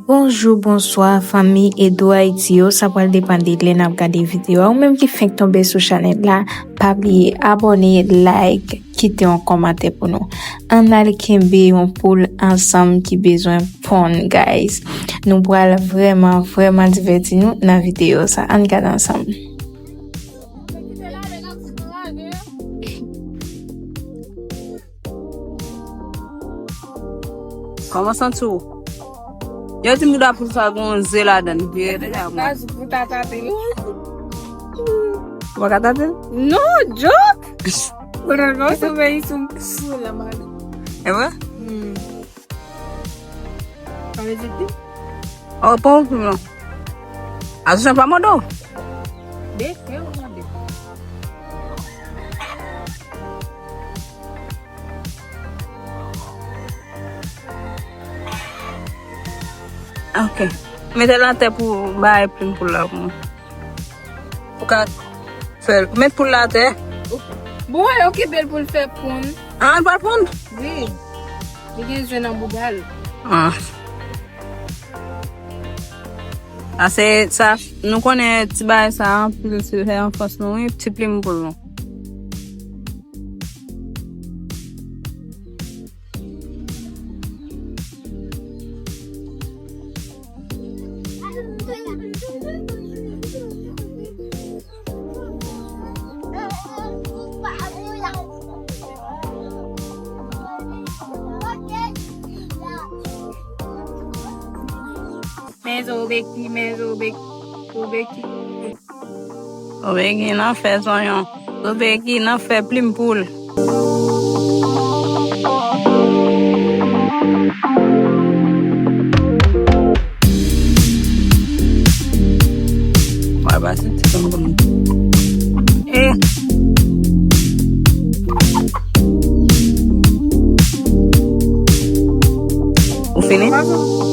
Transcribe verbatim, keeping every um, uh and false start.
Bonjou, bonswa, fanmi Edo Ayiti yo. Sa pral depann de lè n ap gade videyo a. Ou menm ki fenk tonbe sou chanèl la, pa bliye abòne, like, kite yon kòmantè pou nou. Ann al kenbe yon poul ansanm ki bezwen ponn, guys. Nou pral vrèman, vrèman divèti nou nan videyo sa. Ann gade ansanm. Kòman santi w? Yo di m bouda poul sa gon ze ladan l. Vire de la mwen. Pas pou ta tate l. Ou pa ka tate l? Non, joke. Bouda non se peyi sou sou la mal. E vre? Hmm. Sa vle di ki? Oh, pa w non. Asosyasyon pa mande w. De ke ou mande. Ok. Mete l atè pou bay plim poul la pou mwen. Ou ka fè l. Met poul la atè. Bon, wè, okipe l pou l fè ponn. Ah, l pral ponn? Wi. Li gen ze nan bouda l. Ah. Ah, se sa, nou konnen ti bagay sa, anpil se fè anfans nou, wi, ti plim poul nou. Men zo beki, men zo beki, zo beki. Obegi nan fè zonyon. Obegi nan fè plim poul. Mwen pase ti tonton. Eh. Ou fini?